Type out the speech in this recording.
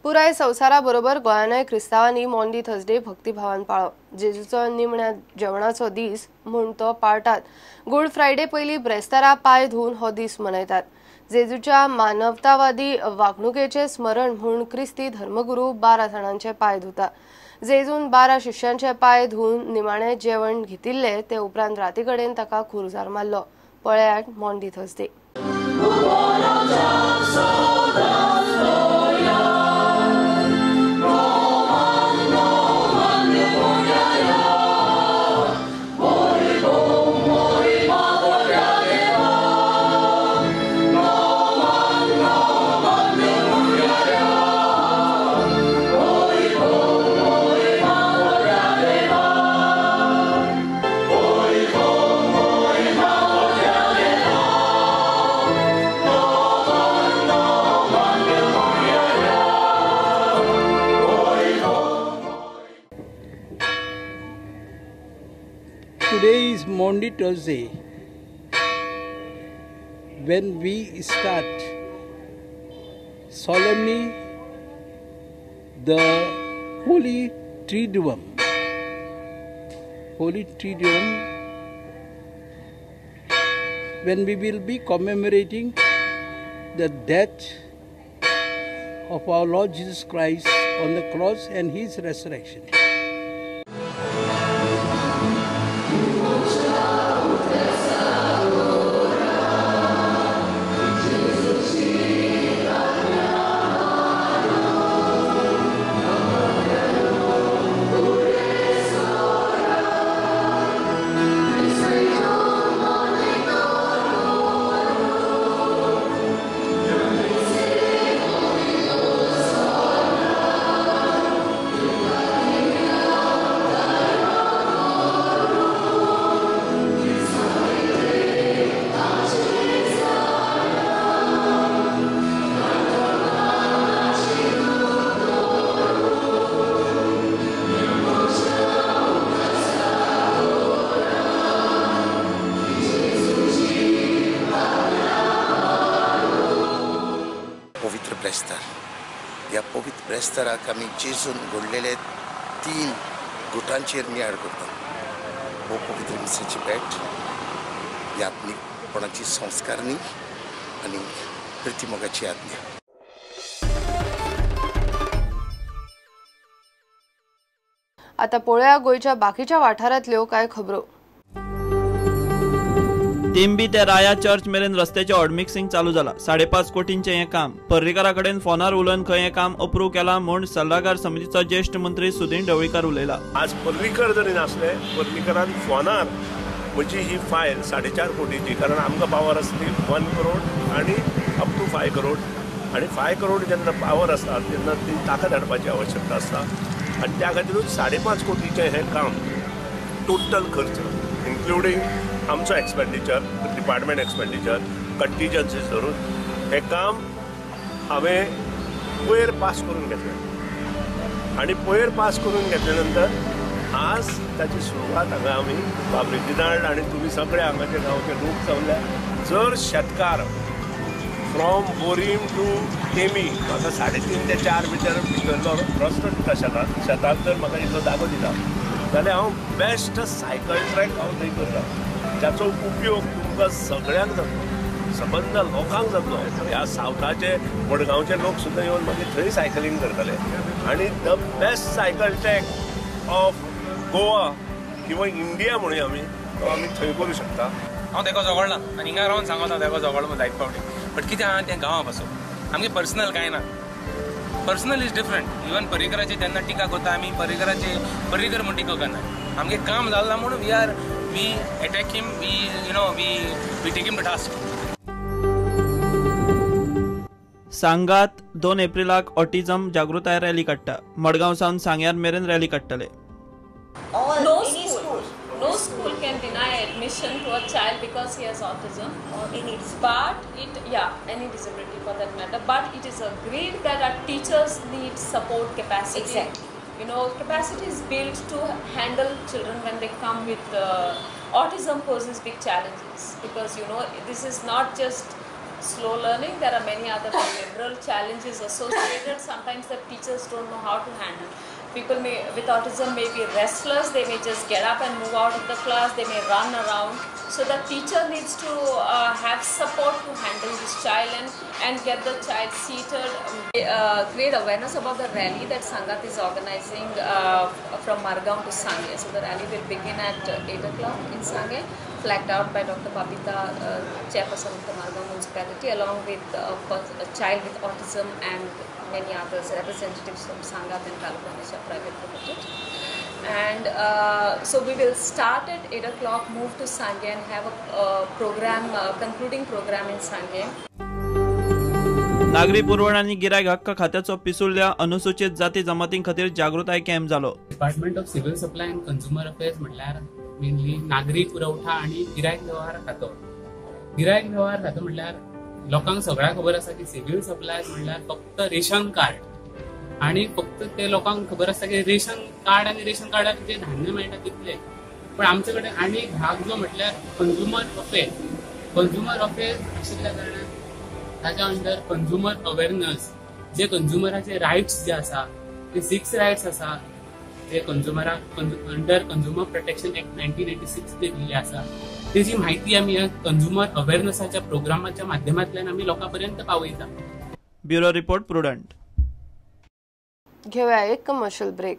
पुराय संवसारा बरोबर गोंयांतय क्रिस्तांवांनी मॉन्डी थर्सडे भक्तिभावान पाळ्ळो. जेजूचो निमण्या जेवणाचो दीस म्हूण तो पाळटात. गुड फ्रायडे पयलीं ब्रेस्तारा पांय धुवन हो दीस मनयतात. जेजूच्या मानवतावादी वागणुकेचें स्मरण म्हूण क्रिस्ती धर्मगुरू 12 जाणांचे पांय धुता. जेजून 12 शिष्यांचे पांय धुवन निमाणे जेवण घेतिल्ले ते उपरांत राती कडेन ताका खुर्जार मारलो. पळयात Maundy Thursday. Today is Maundy Thursday, when we start solemnly the Holy Triduum. Holy Triduum, when we will be commemorating the death of our Lord Jesus Christ on the cross and his resurrection. ह्या पवित्र ब्रेस्ताराक आमी जेजून घडलेले 3 गुटांचेर नियाळ करता. हो पवित्र मिसाची भेट, ही आत्मीकपणाची संस्कारणी आनी प्रितीमोगाची आज्ञा. आता पळोवया गोंयच्या बाकीच्या वाठारांतल्यो कांय खबरो. तेंबी ते राया चर्च मेरेन रस्त्याचें ऑडमिक्सिंग चालू जाला. 5.5 कोटींचें हें काम. पर्रीकारा कडेन फोनार उलोवन खंय हें काम अप्रूव केलां म्हूण सल्लागार समितीचो ज्येश्ठ मंत्री सुदीन ढवळीकार उलयला. आज पर्रीकर जरी नासले, पर्रीकरान फोनार म्हजी ही फायल 4.5 कोटीची, कारण आमकां पावर आसली 1 करोड आनी अप टू 5 करोड, आनी 5 करोड जेन्ना पावर आसता तेन्ना ती ताकद हाडपाची आवश्यकता आसता आनी त्या खातीरूच 5.5 कोटीचें हें काम टोटल खर्च इन्क्लुडींग आमचो एक्सपेंडिचर, डिपार्टमेंट एक्सपेंडिचर, कंटिजन्सीज धरून हें काम हांवें पयर पास करून घेतलें आनी पयर पास करून घेतल्या नंतर आज ताची सुरवात हांगा आमी बाब रेजिनाल्ड आनी तुमी सगळे हांगाचे गांवचे लोक चवल्या. जर शेतकार फ्रॉम बोरीम टू तेमी म्हाका 3.5 ते 4 मिटर भितरलो रस्तो दिता, शेतांत शेतांत जर म्हाका इतलो जागो दिता जाल्यार हांव बेस्ट सायकल ट्रॅक हांव थंय करता, जाचो उपयोग तुमकां सगळ्यांक जातलो, सबंद लोकांक जातलो. ह्या सावथाचे मडगांवचे लोक सुद्दां येवन मागीर थंय सायकलींग करतले आनी the best cycle track of Goa किंवा इंडिया म्हणूया आमी, तो आमी थंय करूं शकता. हांव तेका झगडला आनी हिंगा रावन सांगता तेका झगडलो म्हूण जायत फावटी, बट कितें आहा तें गांवा पासून आमगे पर्सनल कांय ना. Personal is different. Even पर्रीकराचे जेन्ना टिका करता आमी पर्रीकराचे पर्रीकर म्हूण टिका करना, आमगे काम जालें म्हणून we are we attack him, we you know we take him to task. सांगात 2 एप्रिलाक ऑटिझम जागृताय रॅली काडटा. मडगांव सावन सांग्यार मेरेन रॅली काडटले. No school can deny admission to a child because he has autism or any disability. But it, yeah, any disability for that matter. But it is agreed that our teachers need support capacity. Exactly. You know, capacity is built to handle children when they come with autism poses big challenges because you know this is not just slow learning. There are many other behavioral challenges associated. Sometimes the teachers don't know how to handle. People with autism may be restless, they may just get up and move out of the class, they may run around. So the teacher needs to have support to handle this child and get the child seated. Create awareness about the rally that Sangath is organizing from Margao to Sange. So the rally will begin at 8 o'clock in Sange, flagged out by Dr. Babita, chairperson of the Margao municipality, along with a child with autism and many others, representatives from Sangath and Kalukanisha Private Limited. And so we will start at 8 o'clock, move to Sange and have a program, concluding program in Sange. नागरी पुरवण आनी गिरायक हक्क खात्याचो पिसुर्ल्या अनुसूचित जाती जमातीं खातीर जागृताय कॅम्प जालो. Department of civil supply and consumer affairs म्हणल्यार मेनली नागरी पुरवठा आनी गिरायक वेव्हार खातो. गिरायक वेव्हार खातो म्हणल्यार लोकांक सगळ्यांक खबर आसा की सिव्हिल सप्लायज म्हणल्यार फक्त रेशन कार्ड आनी फक्त ते लोकांक खबर आसता की रेशन कार्ड आनी रेशन कार्डार जे धान्य मेळटा तितले. पण आमचे कडेन आनी एक भाग जो म्हटल्यार कंज्युमर अफेर्स. कंज्युमर अफेर्स आशिल्ल्या कारणान ताच्या अंडर कंज्युमर अवेरनस, जे कंज्युमराचे रायट्स जे आसा ते 6 रायट्स आसा जे कंज्युमराक अंडर कंज्युमर प्रोटेक्शन एक्ट 1986 ते दिल्ले आसा, तेजी माहिती आमी ह्या कंज्युमर अवेरनसाच्या प्रोग्रामाच्या माध्यमांतल्यान आमी लोकां पर्यंत पावयता. Bureau report, Prudent. घेऊया एक कमर्शियल ब्रेक.